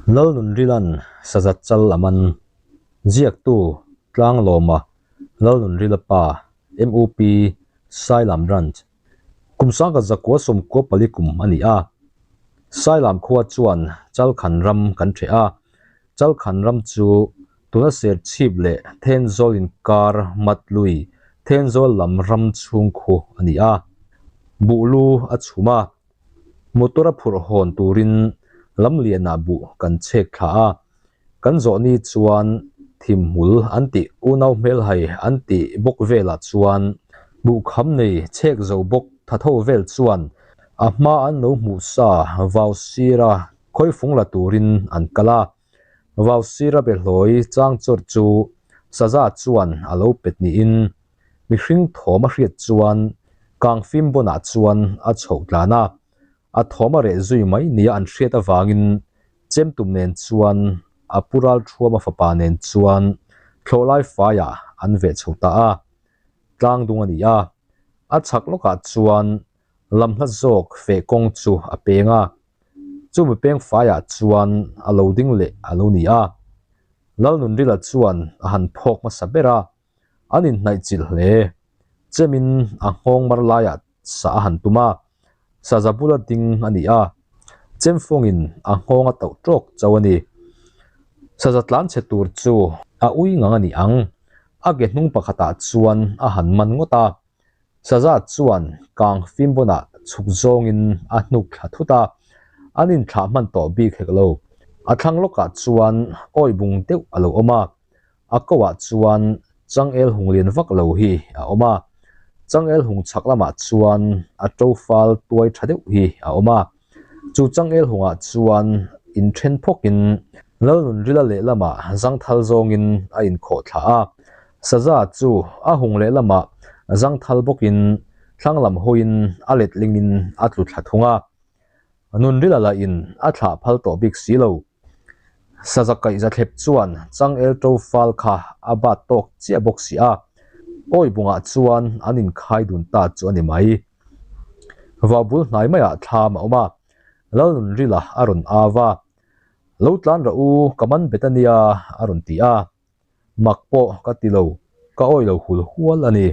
Lalnunrila'n Saza Chal a man. Ziaktu, Tlanglawma, Lalnunrila pa, MUP, Sailam Branch. Kum sangkhat zakua sawmkua pali kum a ni a. Sailam khua chuan Chalkhan ram kan ṭheh a. Chalkhan ram chu tuna Serchhip leh Thenzawl inkar Matlui, Thenzawl lam ram chhung khu a ni a. Buhlu a chhum a. Motor a phurh hawn turin lamlianah buh kan chhek thla a, kan zawh ni chuan thimhmul an tih unau hmelhai an tih bawk velah chuan buhkham nei chhek zo bawk thatho vel chuan a hma an lo hmuh sa vau sira khawifung la turin an kal a, vau sira behlawi chang chawrh chu saza chuan a lo pet niin Mihring thawm a hriat chuan kangfim bawnah chuan a chhoh tlan a, a thawm a reh zui mai nia an hriat avangin chemtum nen chuan a pu Ralthuama fapa nen chuan thlawhlai faiah an veh chho ta a, tlang dung a ni a, a chhak lawkah chuan lam hla zawk feh kawng chu a peng a, chumi peng faiah chuan a lo ding leh a lo ni a, Lalnunrila chuan a han phawk hmasa ber a. An inhnaih chilh hle. Chemin a nghawng mar laiah sa a han tum a, saza bula ding a ni a, chemfawngin a nghawng a tauh tawk chauh a ni. Saza tlan chhe tur chu a ui ngang a ni ang, a ke hnung pakhatah chuan a han man ngawt a, saza chuan kang fimbawnah chhuk zawngin a hnuk thla thut a, an inthlah hman tawh bik hek lo. A thlang lawkah chuan awi bung deuh a lo awm a, A koah chuan changel hung lian vak lo hi a awm a, changel hung chhak lamah chuan a to fal tuai tha deuh hi a awm a. Chu changel hungah chuan inthen phawkin Lalnunrila lehlamah zangthal zawngin a inkhawh thla a, saza chu a hung lehlamah zangthal bawkin thlang lam hawiin a letlingin a tlu thla thung a. Nunrila lahin a thlah phal tawh bik si lo. Saza kaih za thlep chuan changel to fal kha a bat tawk chiah bawk si a, awi bungah chuan an inkhai dun ta chu a ni mai. Vau bul hnai maiah thlam a awm a, Lalnunrila a rawn au a, Lo tlan rawh u, ka man bet a nia a rawn ti a. Mak pawh ka ti lo, ka awi lo hul hual a ni.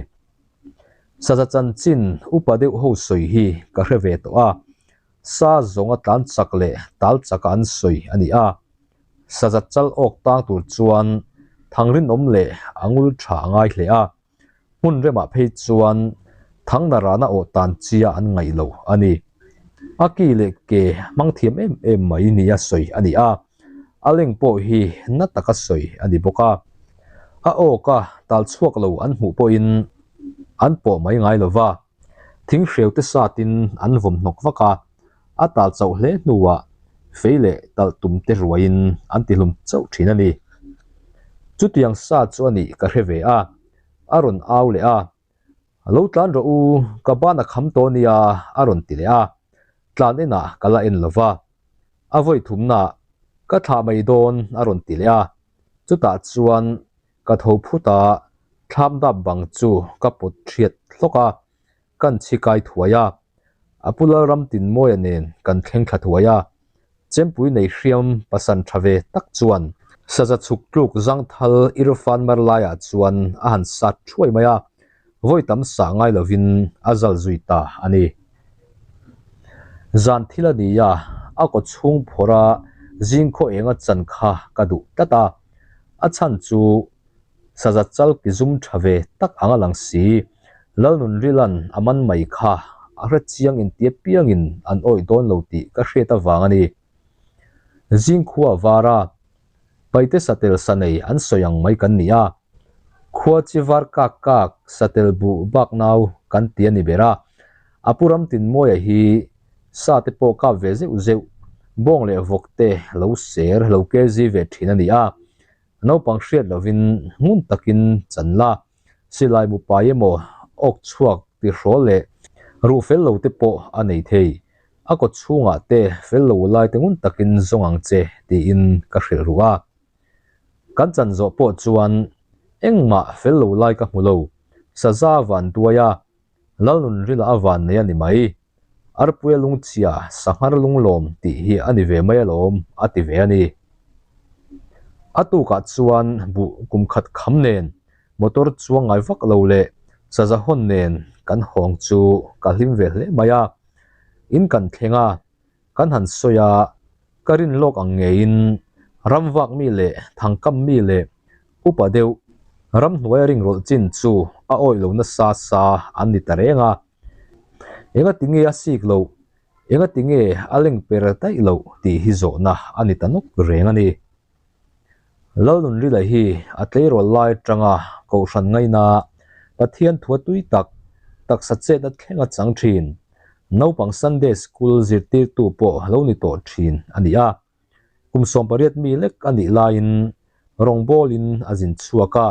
Saza chanchin upa deuh ho sawi hi ka hre ve tawh a, sa zawnga tlan chak leh tal chaka an sawi a ni a. Saza chal awk tang tur chuan thang rinawm leh a ngul tha a ngai hle a. Hmun remah phei chuan thangna rana awh tan chia an ngaih lo a ni. A ki leh ke hmang thiam em em mai nia sawi a ni a, a leng pawh hi na taka sawi a ni bawk a. A awka tal chhuak lo an hmuh pawhin an pawh mai ngai lo va, thing hreu te satin an vawm hnawk vak a, a tal chauh hle hnuah fei leh talh tum te ruaiin an tihlum chauh thin a ni. Chutiang sa chu a nih ka hre ve a, a rawn au leh a, Lo tlan rawh u, ka ban a kham tawh nia a rawn ti leh a, tlan enah ka la en lo va, a vawi thumnaah ka thlah mai dawn a rawn ti leh a, chutah chuan ka tho phut a, thlam dap bang chu ka pawt hriat hlawk a, Kan chhi kai thuai a, a pu Lalramtinmawia nen kan thleng thla thuai a, chempui nei hriam pasan tha ve tak chuan saza chhuk tluk zangthal Irfan Marlaiah chuan a han sat thuai mai a, vawi tam sah ngai lovin a zal zui ta a ni. Zan thil a ni a, a kaw chhung phawrh a zingkhaw enga chan kha ka duh tlat a, a chhan chu Saza chal ki zum tha ve tak ang a lang si. Lalnunrila'n a man mai kha a hre chiang inti apiangin an awih dawn lo tih ka hriat avang a ni. Zingkhua var a, paite satel sa nei an sawi ang mai kan ni a, khua chi var kak kak satel buh bak nau kan ti a ni ber a, a pu Ramtinmawia hi sa te pawh kap ve zeuh zeuh, bawng leh vawk te lo ser lo kezi ve thin a ni a, Naupang hriat lovin ngun takin chan la, silai mu pai emaw awk chhuak tihrawl leh ruh fel lo te pawh a nei thei. A kaw chhungah te fel lo lai te ngun takin zawng ang che tiin ka hrilh ruh a. Kan chan zawh pawh chuan engmah fel lo lai ka hmu lo, saza van duai a, Lalnunrila a van nei a ni mai. Arpuia lungchhia sanghar lunglawm tih hi a ni ve mai alawm a ti ve a ni. A tukah chuan buh kum khat kham nen motor chuang ngai vak lo leh saza hawn nen kan hawng chu ka hlim ve hle mai a. In kan thleng a, kan han sawi a, ka rin lawk ang ngeiin ramvak mi leh thangkam mi leh upa deuh ramhnuaia ringrawlh chin chu a awih lo nasa sa an ni ta reng a. Engati nge a sik loh? Engati nge a leng per daih loh tih hi zawhna a ni ta nawk reng a ni. Lalnunrila hi a tleirawl lai atanga Kohhran ngaina Pathian thua tui tak, taksa chetna thlenga chang thin, naupang Sunday School zirtirtu pawh lo ni tawh thin a ni a. Kum 18 mi lek a nih laiin rawngbawlin a zin chhuak a.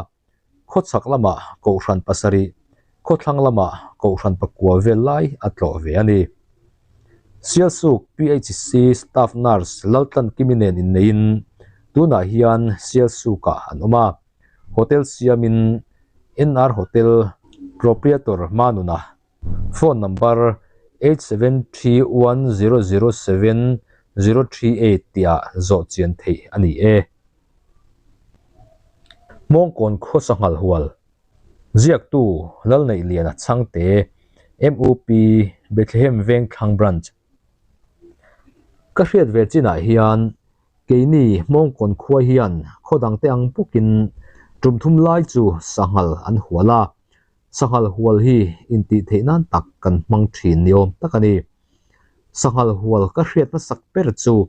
Khawchhak lamah Kohhran pasarih, khawthlang lamah Kohhran pakua vel lai a tlawh ve a ni. Sialsuk PHC Staff Nurse Laltlan Kimi nen inneiin tunah hian Sialsukah an awm a, hotel siamin NR Hotel Proprietor Manuna phone number 8731007038 tihah zawh chian theih a ni e. Hmawngkawn khaw sanghal hual ziaktu Lalneihliana Chhangte, MUP, Bethlehem Vengthlang Branch. Ka hriat ve chinah hian keini Hmawngkawn khua hian khaw dangte ang bawkin tum thum lai chu sanghal an hual a, Sanghal hual hi intih theih nan tak kan hmang thin ni awm tak a ni. Sanghal hual ka hriat hmasak ber chu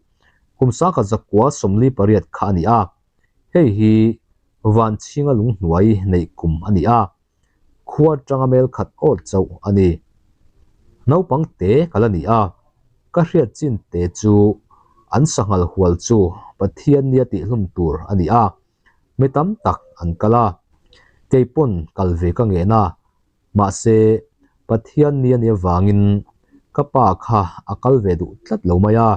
kum sangkha zakua 48 kha a ni a, hei hi Vanchhinga lunghnuai neih kum a ni a, khua atanga mel khat awt chauh a ni. Naupang te ka la ni a, ka hriat chin te chu an sanghal hual chu Pathian nia tihhlum tur a ni a, Mi tam tak an kal a, kei pawn kal ve ka ngen a, mahse Pathian ni a nih avangin ka pa kha a kal ve duh tlat lo mai a,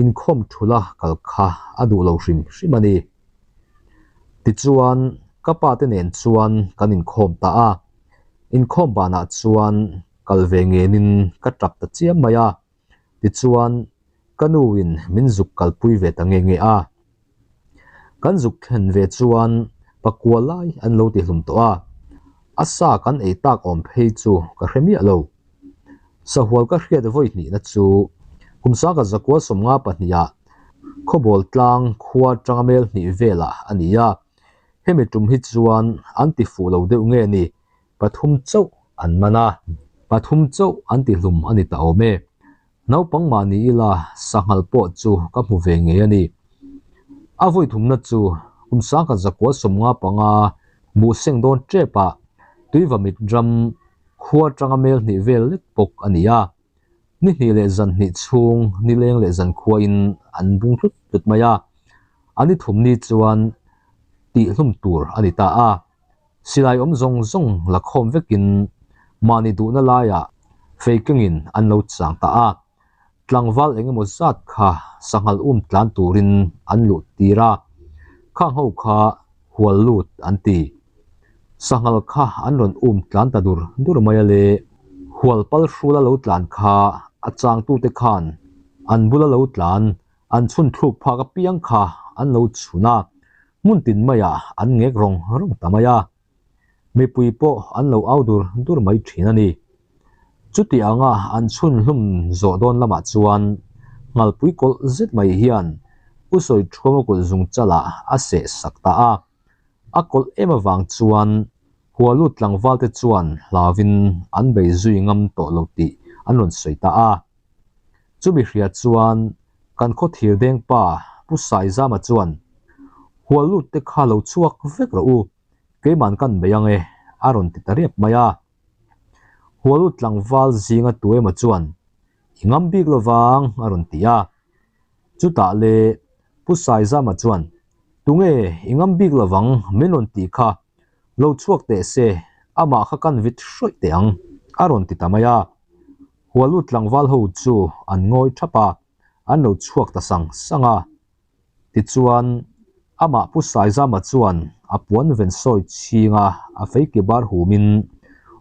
inkhawm thula kal kha a duh lo hrim hrim a ni. Tichuan ka pa te nen chuan kan inkhawm ta a, inkhawm banah chuan kal ve ngenin ka tap ta chiam mai a. Tichuan, ka nuin min zuk kalpui ve ta nge nge a. Kan zuk thlen ve chuan pakua lai an lo ti hlum tawh a, a sa kan ei tak awm phei chu ka hre miah lo. Sahual ka hriat vawi hnihna chu kum sangkhat zakua 52 ah Khawbawl tlang khua atanga mel hnih velah a ni a, hemi tum hi chuan an ti fuh lo deuh nge ni Pathum chauh an man a, pathum chauh an ti hlum a ni ta awm e. Naupang mah ni ila sanghal pawh chu ka hmu ve ngei a ni. A vawi thumna chu kum 1995 buh seng dawn tep ah Tuivamit ram khua atanga mel hnih vel lek bawk a ni a. Ni hnih leh zan hnih chhung nileng leh zan khuain an bung hlut hlut mai a. A ni thum ni chuan tih hlum tur a ni ta a. Silai awm zawng zawng la khawm vekin mahni duhna laiah fei kengin an lo chang ta a, tlangval eng emaw zat kha sanghal um tlan turin an luh tir a, khang ho kha hual lut an ti. Sanghal kha an rawn um tlan ta dur dur mai a le, hual pal hrula lo tlan kha a changtute khan an bula lo tlan an chhun thluk phak apiang kha an lo chhun a, Hmun tin maiah an ngek rawng rawng ta mai a, mipui pawh an lo au dur dur mai thin a ni. Chuti anga an chhun hlum zawh dawn lamah chuan nghalpui kawlh zet mai hian U Sawi Thuama kulh zung chalah a seh sak ta a. A kawlh em avang chuan Hualut tlangvalte chuan hlauvin an bei zui ngam tawh lo tih an rawn sawi ta a. Chumi hria chuan kan khaw thir deng pa Pu Saizama chuan, Hual lut te kha lo chhuak vek rawh u, keiman kan bei ang e, a rawn ti ta riap mai a. Hual lut tlangval zinga tu emaw chuan, I ngam bik lo vang, a rawn ti a. Chutah le Pu Saizama chuan, Tunge i ngam bik lo vang min rawn tih kha, lo chhuak teh se, amah kha kan vit hrawih teh ang, a rawn ti ta mai a. Hualut tlangval ho chu an ngawi thap a, an lo chhuak ta sang sang a. Tichuan, amah Pu Saizama chuan a puan ven sawi chhinga a feike bar humin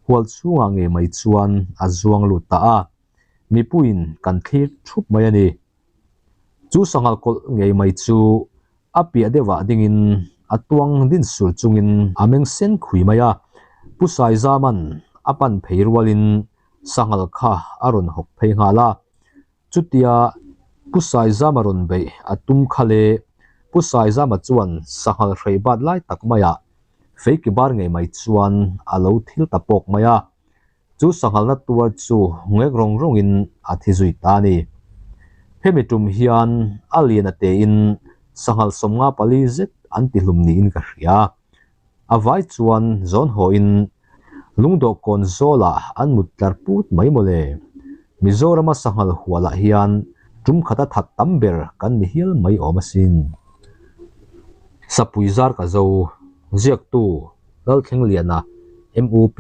hual chhungah ngei mai chuan a zuang lut ta a, mipuiin kan thlir thup mai a ni. Chu sanghal kawlh ngei mai chu. A piah deuhah dingin a tuang din sur chungin a meng sen khui mai a. Pu Saizaman a pan phei rualin sanghal kha a rawn hawk phei nghal a. Chutia Pu Saizama rawn beih a tum kha le Pu Saizama chuan sanghal hrei bat lai tak maiah feiki bar ngei mai chuan a lo thil ta pawk mai a. Chu sanghalna tuar chu ngek rawng rawngin a thi zui ta a ni. Hemi tum hian a lian a tein sanghal 54 zet an tihlum niin ka hria. A vai chuan zawn hawhin lungdawhkawn zawlah an mut tlar put mai mawle. Mizorama sanghal hualah hian tum khata that tam ber kan ni hial mai awm asin. Sapui zar ka zo, ziaktu Lalthlengliana, MUP,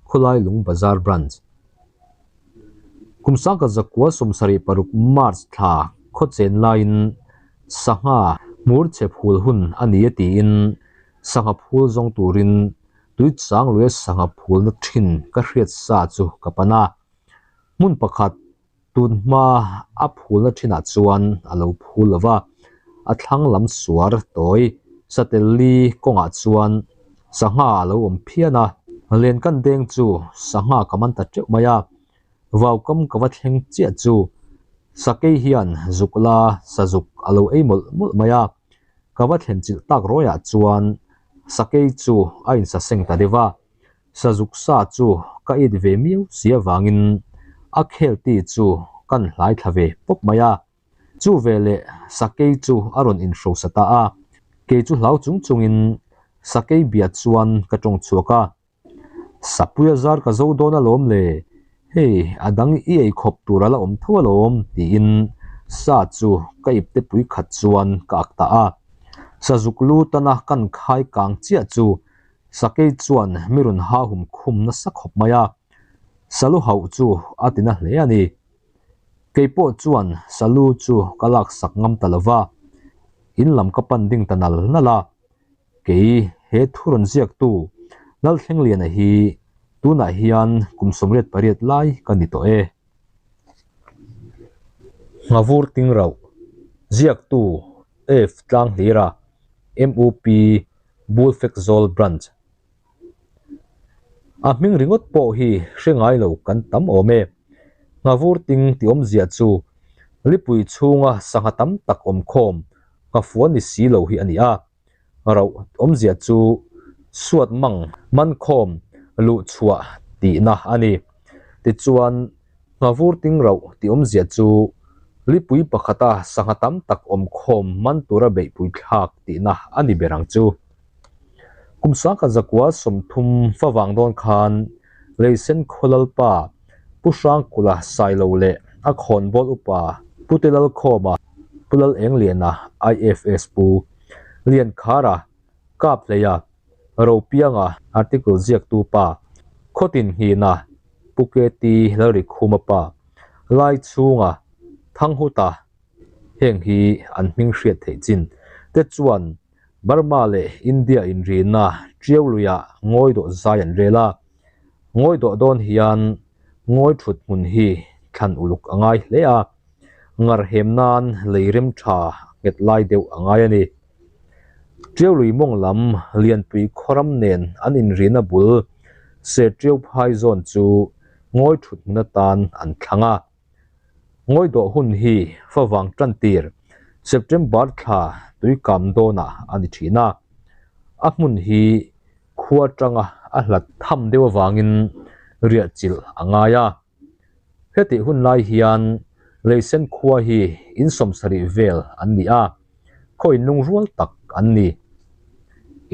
Khawlailung Bazar Branch. Kum 1976 March thla khawchen laiin sangha hmur chhe phul hun a ni a tiin sangha phul zawng turin tuichang luia sangha phulna thin ka hriat sa chu ka pan a. Hmun pakhat Tun hma a phulna thinah chuan a lo phul lo va, a thlang lam suar tawi satel li kawngah chuan sangha a lo awm phian a. Len kan deng chu sangha ka man ta teuh mai a, vaukam ka va thleng chiah chu sakei hian zuk la sazuk a lo ei mawlh mawlh mai a, ka va thlen chilh tak rawiah chuan sakei chu a insaseng ta deuh va. Sazuk sa chu ka it ve miau si avangin a khel ti chu kan hlai thla ve pawp mai a. Chu veleh sakei chu a rawn inhrosa ta a, kei chu hlau chung chungin sakei bia chuan ka tawng chhuak a. Sapuia zar ka zo dawn alawm le, hei a dang i ei khawp tur a la awm tho alawm tiin sa chu ka ipte pui khat chuan ka ak ta a. Sazuk lu tana kan khai kang chiah chu Sakei chuan mi rawn ha hum khum nasa khawp mai a, Salu hauh chu a ti na hle a ni. Kei pawh chuan Salu chu ka laksak ngam ta lo va, in lam ka pan ding ta nal nal a. Kei he thu rawn ziaktu Lalthlengliana hi tunah hian kum 88 lai ka ni tawh e. Nghavur Tingrauh, ziaktu F Tlanghlira, MUP Bulfekzawl Branch. A hming ringawt pawh hi hre ngai lo kan tam awm e. Nghavur ting tih awmzia chu lipui chhunga sangha tam tak awm khawm nghafuan ni si lo hi a ni a. Rauh awmzia chu suat mang man khawm luh chhuah tihna a ni. Tichuan Nghavur ting rauh tih awmzia chu lipui pakhata sangha tam tak awm khawm man tura beihpui thlak tihna a ni ber ang chu. Kum 1930 favang dawn khan Leisen khaw lalpa Pu Hrangkula Sailo leh a khawnbawl upa Pu Telalkhawma, Pu Lalengliana, IFS Pu Liankhara, Kaphleia, Ropianga article ziaktu pa, Khawtin Nghina, Pu KT Lalrikhuma pa, Laichhunga, Thanghuta, heng hi an hming hriat theih chin te chuan Burma leh India inrina Tiau luiah ngawi dawh zai an rel a. Ngawi dawh dawn hian ngawi thut hmun hi thlan uluk a ngai hle a, ngarhem nan lei rem tha nghet lai deuh a ngai a ni. Tiau lui mawng lam Lianpui khawram nen an inrina bul Sir Tiau Phai zawn chu ngawi thut hmun atan an thlang a. Ngawi dawh hun hi favang tan tir September thla tuikam dawnah a ni thin a. A hmun hi khua tanga a hlat tham deuh avangin riah chilh a ngai a. Hetih hun lai hian Leisen khua hi in 70 vel an ni a, khaw inlungrual tak an ni.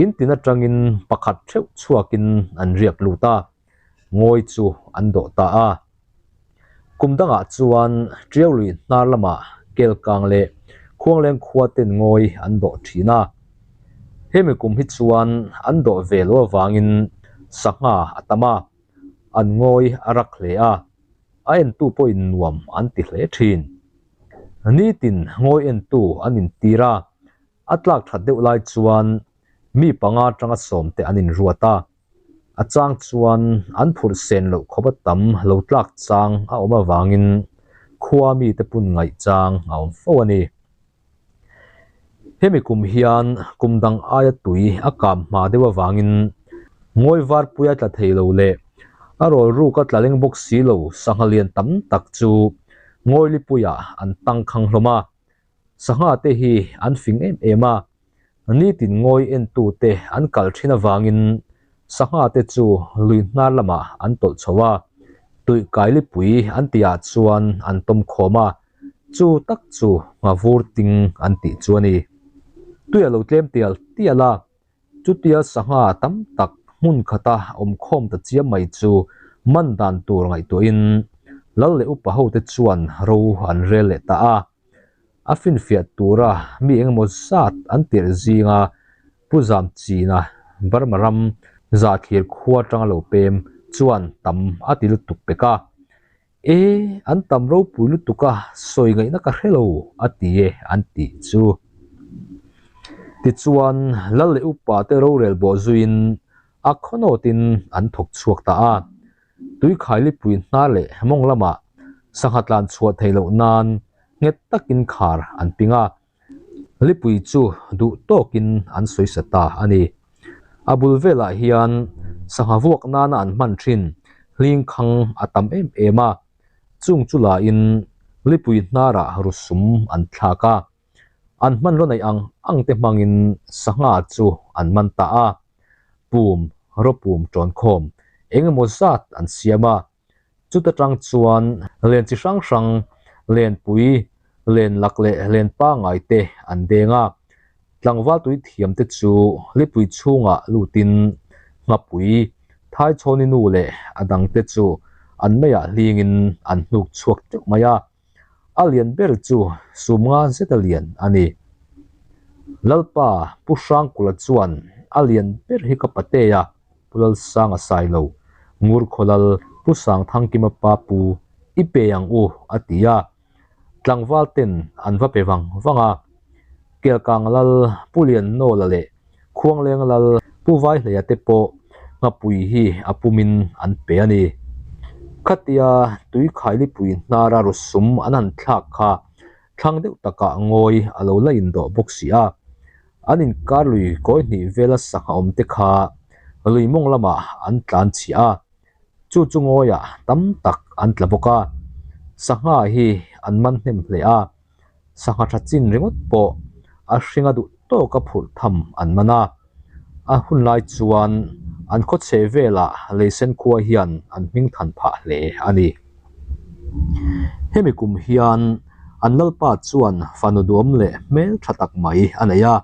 In tin atangin pakhat theuh chhuakin an riak lut a, ngawi chu an dawh ta a. Kum dangah chuan Tiau lui hnar lamah Kelkang leh Khuangleng khua ten ngawi an dawh thin a. Hemi kum hi chuan an dawh ve lo avangin sangha a tam a. An ngawi a rak hle a, a entu pawhin nuam an ti hle thin. Nitin ngawi entu an intir a, a tlak that deuh lai chuan mi panga atanga sawm te an inruat a, a chang chuan an phurh sen loh khawp a tam lo tlak chang a awm avangin khua mite pun ngaih chang a awm fo a ni. Hemi kum hian kum dang aia tui a kam hma deuh avangin ngawi varpuia tla thei lo leh a rawl ruk a tla leng bawk si lo sangha lian tam tak chu ngawi lipuiah an tangkhang hlawm a. Sangha te hi an fing em em a, nitin ngawi entute an kal thin avangin sangha te chu lui hnar lamah an tawlh chho a, tuihkai lipui an tihah chuan an tawm khawm a, chu tak chu nghavur ting an tih chu a ni. Tui a lo tlem tial tial a, chutia sangha tam tak hmun khata awm khawm ta chiam mai chu man dan tur ngaihtuahin Lal leh upa hote chuan ro an rel leh ta a. A finfiah tura mi engemaw zat an tirh zinga Pu Zamchina Burma ram Zahthlir khua atanga lo pem chuan tam a ti lutuk pek a. E, an tam ropui lutuk a, sawi ngaihna ka hre lo a ti e an tih chu. Tichuan, Lal leh upa te rorel bawh zuiin a khawnawtin an thawk chhuak ta a. Tuikhailipui hnar leh mawng lamah sangha tlan chhuah theih loh nan nghet takin khar an ping a, lipui chu duh tawkin an sawisa ta a ni. A bul velah hian sangha vuak nana an hman thin hlingkhang a tam em em a, chung chu lain lipui hnarah rusum an thlak a, An hmanraw neih ang ang te hmangin sangha chu an man ta a, pum, rawpum tawnkhawm eng emaw zat an siam a. Chuta tang chuan len chi hrang hrang, lenpui, len lak leh len pangngai te an deng a. Tlangval tui thiam te chu lipui chhungah lutin nghapui, thaichhawni nu leh a dang te chu an meiah hlingin an hnuk chhuak teuh mai a. A lian ber chu sumnga zeta lian a ni. Lalpa Pu Hrangkula chuan a lian ber hi ka patea Pu Lalsanga Sailo, Ngurkhawlal Pu Sangthangkima pa pu i pe ang u a ti a. Tlangval ten an va pe vang vang a. Kelkang lal Pu Liannawla leh Khuangleng lal Pu Vaihleia te pawh nghapui hi a pumin an pe a ni. Khatia tuikhailipui hnara rusum an han thlak kha thlang deuh takah ngawi a lo la indawh bawk si a. An inkar lui kawi hnih vela sangha awm te kha lui mawng lamah an tlan chhiah a, chu chu ngawiah tam tak an tla bawk a. Sangha hi an man hnem hle a. Sangha tha chin ringawt pawh a hringa duh tawka phurh tham an man a. A hun lai chuan an khaw chhe velah Leisen khua hian an hming than phah hle a ni. Hemi kum hian an lalpa chuan fanu duam leh hmel tha tak mai a nei a.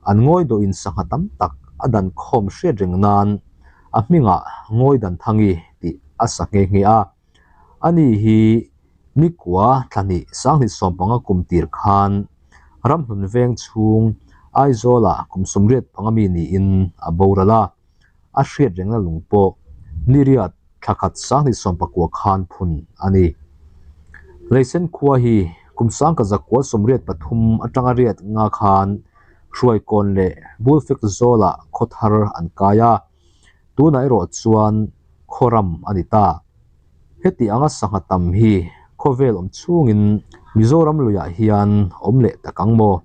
An ngawi dawhin sangha tam tak a dan khawm hriat reng nan a hmingah Ngawi Danthangi tih a sa nghe nghe a. Ani hi Nikua thlahnih sanghnih sawmpanga kum tir khan ramhlun veng chhung Aizawlah kum 85 mi niin a boral a, a hriat rengna lung pawh niriat thlakhat sanghnih sawmpakua khan phun a ni. Leisen khua hi kum sangka zakua 83 atanga riat nga khan Hruaikawn leh Bulfek zawlah khaw thar an kai a. Tunah erawh chuan khawram a ni ta. Heti anga sangha tam hi khawvel awm chhungin Mizoram luiah hian awm leh tak ang maw?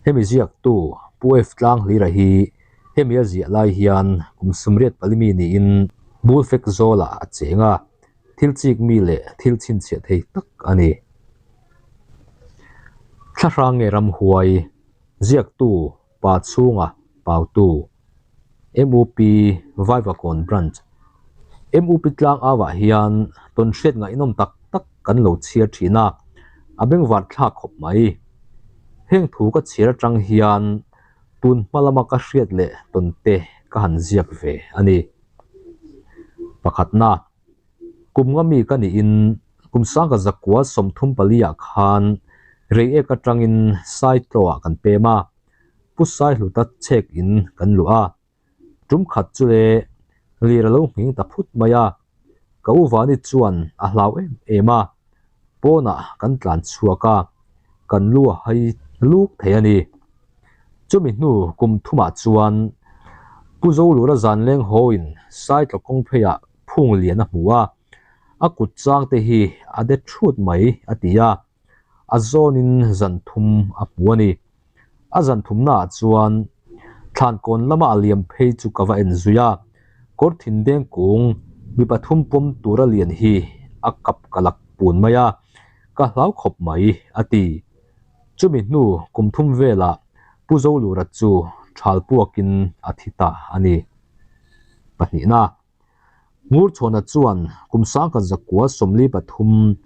Hemi ziaktu Pu F Tlanghlira hi hemi a ziah lai hian kum 84 mi niin Bulfek zawlah a cheng a, thil chik mi leh thil chhinchhiah thei tak a ni. Thlahrang nge ramhuai ziaktu Pa chhunga Pautu, MUP Vaivakawn Branch, MUP tlang auah hian tawnhriat ngaihnawm tak tak kan lo chhiar thin a, a bengvar thlak khawp mai. Heng thu ka chhiar atang hian tun hma lama ka hriat leh tawnte ka han ziak ve a ni. Pakhatna, kum nga mi ka niin kum sangka zakua 34 ah khan Reiek atangin Saitlaw-ah kan pem a. Pu Saihluta chhek in kan luh a, tum khat chu le lir a lo nghing ta phut mai a, ka u Vani chuan a hlau em em a, pawnah kan tlan chhuak a, kan lu a hai luk thei a ni. Chumi hnu kum thumah chuan Pu Zolura zanleng hawiin Saitlaw kawng pheiah phung lian a hmu a, a kut chang te hi a de thut mai a ti a, a zawnin zan thum a hmu a ni. A zan thumnaah chuan thlankawn lama a liam phei chu ka va en zui a, kawr thin deng kung mi pathum pawm tura lian hi a kap ka lak pun mai a, ka hlau khawp mai, a ti. Chumi hnu kum thum velah Pu Zolura chu thal puakin a thi ta a ni. Pahnihna. Ngurchhawna chuan kum 1943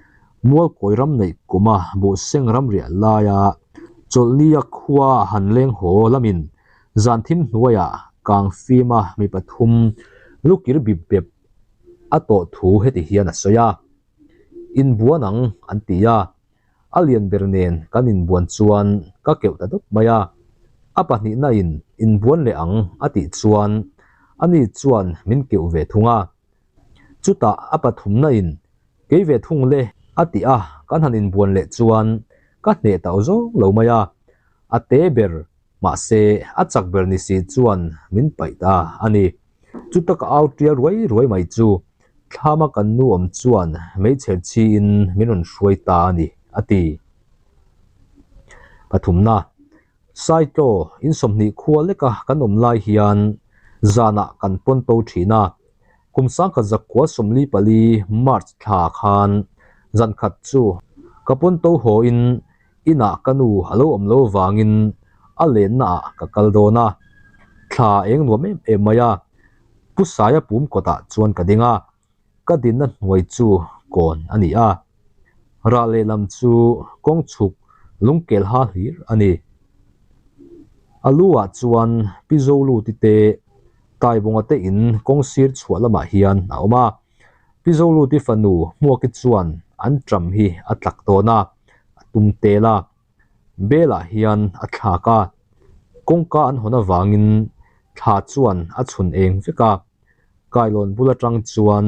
Mualkawi ram neih kuma Buhseng ram riah laia Chawlhnia khua a han leng haw lamin zan thim hnuaiah kang fima mi pathum lukir bip bep a tawh thu heti hian a sawi a, Inbuan ang an ti a. A lian ber nen kan inbuan chuan ka keuh ta dawp mai a, a pahnihna in inbuan leh ang a tih chuan ani chuan min keuh ve thung a. Chutah a pathumna in kei ve thung le a tih a kan han inbuan leh chuan ka hneh tauh zawng lo mai a, a te ber mahse a chak ber ni si chuan min paih ta a ni. Chuta ka au tial ruai ruai mai chu thlama kan nu awm chuan meichher chhiin min rawn hruai ta a ni, a ti. Pathumna, Saitlaw in 20 khua leka kan awm lai hian zanah kan pawn to thin a, kum 1944 March thla khan zan khat chu ka pawn to haw in Inah ka nu a lo awm lo vangin a lennaah ka kal dawn a, thla eng nuam em em mai a, Pu Saia pum kawtah chuan ka ding a, ka dinna hnuai chu kawn a ni a, rah lehlam chu kawng chhuk lungkel ha hlir a ni. A lu ah chuan Pi Zoluti te Taibawnga te in kawng sir chhuah lamah hian a awm a, Pi Zoluti fanu Hmuaki chuan an ṭam hi a tlak dawn a, a tum tel a, Belah hian a thlak a, kawngka an hawn avangin thla chuan a chhun eng vek a, kailawn bul atang chuan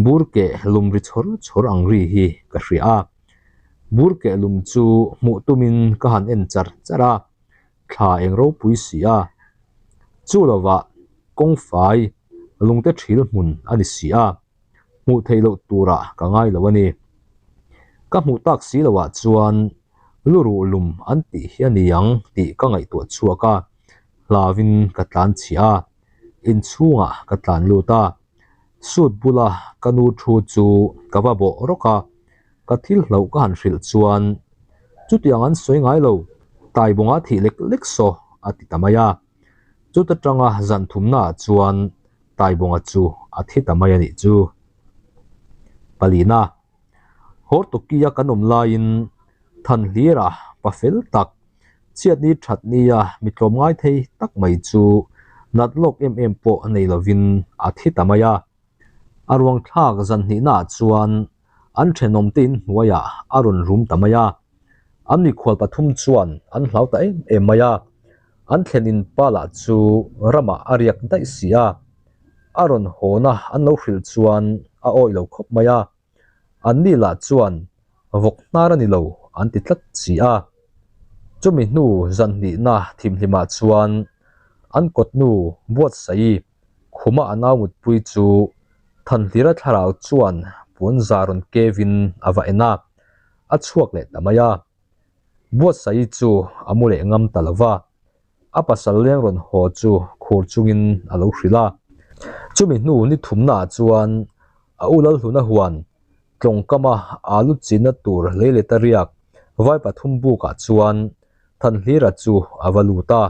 bur keh lum ri chhawr chhawr ang ri hi ka hria a, bur keh lum chu hmuh tumin ka han en char char a, thla eng ropui si a, chu lovah kawngfai lungte thil hmun a ni si a, hmuh theih loh turah ka ngai lo a ni. Ka hmuh tak si loah chuan luruh lum an tih hi a ni ang tih ka ngaihtuah chhuak a, hlauin ka tlan chhiah a, inchhungah ka tlan lut a, suit bula ka nu thu chu ka va bawh rawk a, ka thil hlauh ka han hrilh chuan chutiang an sawi ngai lo, Taibawnga thih lek lek saw a ti ta mai a. Chuta tanga zan thumnaah chuan Taibawnga chu a thi ta mai a nih chu. Palina, Hortokia kan awm laiin Thanhlira pa fel tak, chhiatni thatnia mi tlawmngai thei tak mai chu nat lawk em em pawh nei lovin a thi ta mai a. A ruang thlak zan hnihnaah chuan an thenawmte in hnuaiah a rawn rum ta mai a. An mikhual pathum chuan an hlau ta em em mai a, an thlen in pa lah chu ramah a riak daih si a, a rawn hawna an lo hrilh chuan a awih lo khawp mai a, anni lah chuan vawk hnar a ni lo an ti tlat si a. Chumi hnu zan hnihna thimhlimah chuan an kawtnu buatsaih khuma a nau mutpui chu Thanhlira thlarau chuan puanzar rawn kevin a va en a. a chhuak leh ta mai a. Buatsaih chu a mu leh ngam ta lo va, a pasal leng rawn haw chu khur chungin a lo hrilh a. Chumi hnu ni thumnaah chuan a u Lalhluna huan tlawngkama alu chinna tur lei leh ta riak vai pathum bukah chuan Thanhlira chu a va lut a,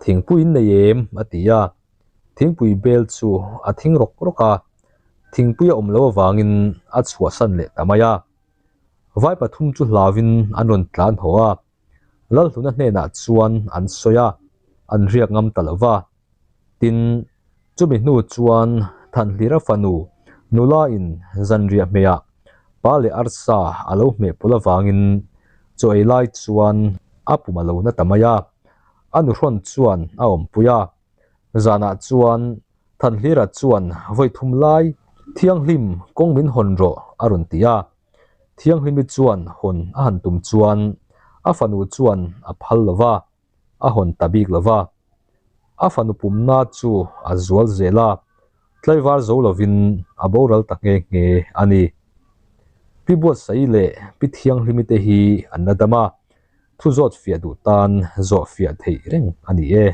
Thingpui in nei em? a ti a. Thingpui bel chu a thing rawk rawk a, thingpui a awm lo avangin a chhuahsan leh ta mai a. Vai pathum chu hlauin an rawn tlan haw a, Lalhluna hnenah chuan an sawi a, an riak ngam ta lo va. Tin, chumi hnu chuan Thanhlira fanu nula in zanriah hmeiah pa leh arsa a lo hmeh pawlh avangin chaw ei lai chuan a pum a lo na ta mai a, a nuhrawn chuan a awmpui a. Zanah chuan Thanhlira chuan vawi thum lai Thianghlim kawng min hawn rawh a rawn ti a. Thianghlimi chuan hawn a han tum chuan a fanu chuan a phal lo va, a hawn ta bik lo va. A fanu pumna chu a zual zel a, tlaivar zo lovin a boral ta nghe nghe a ni. Pi Buatsaih leh Pi Thianghlimi te hi an la dam a. Thu zawt fiah duh tan zawh fiah theih reng a ni e.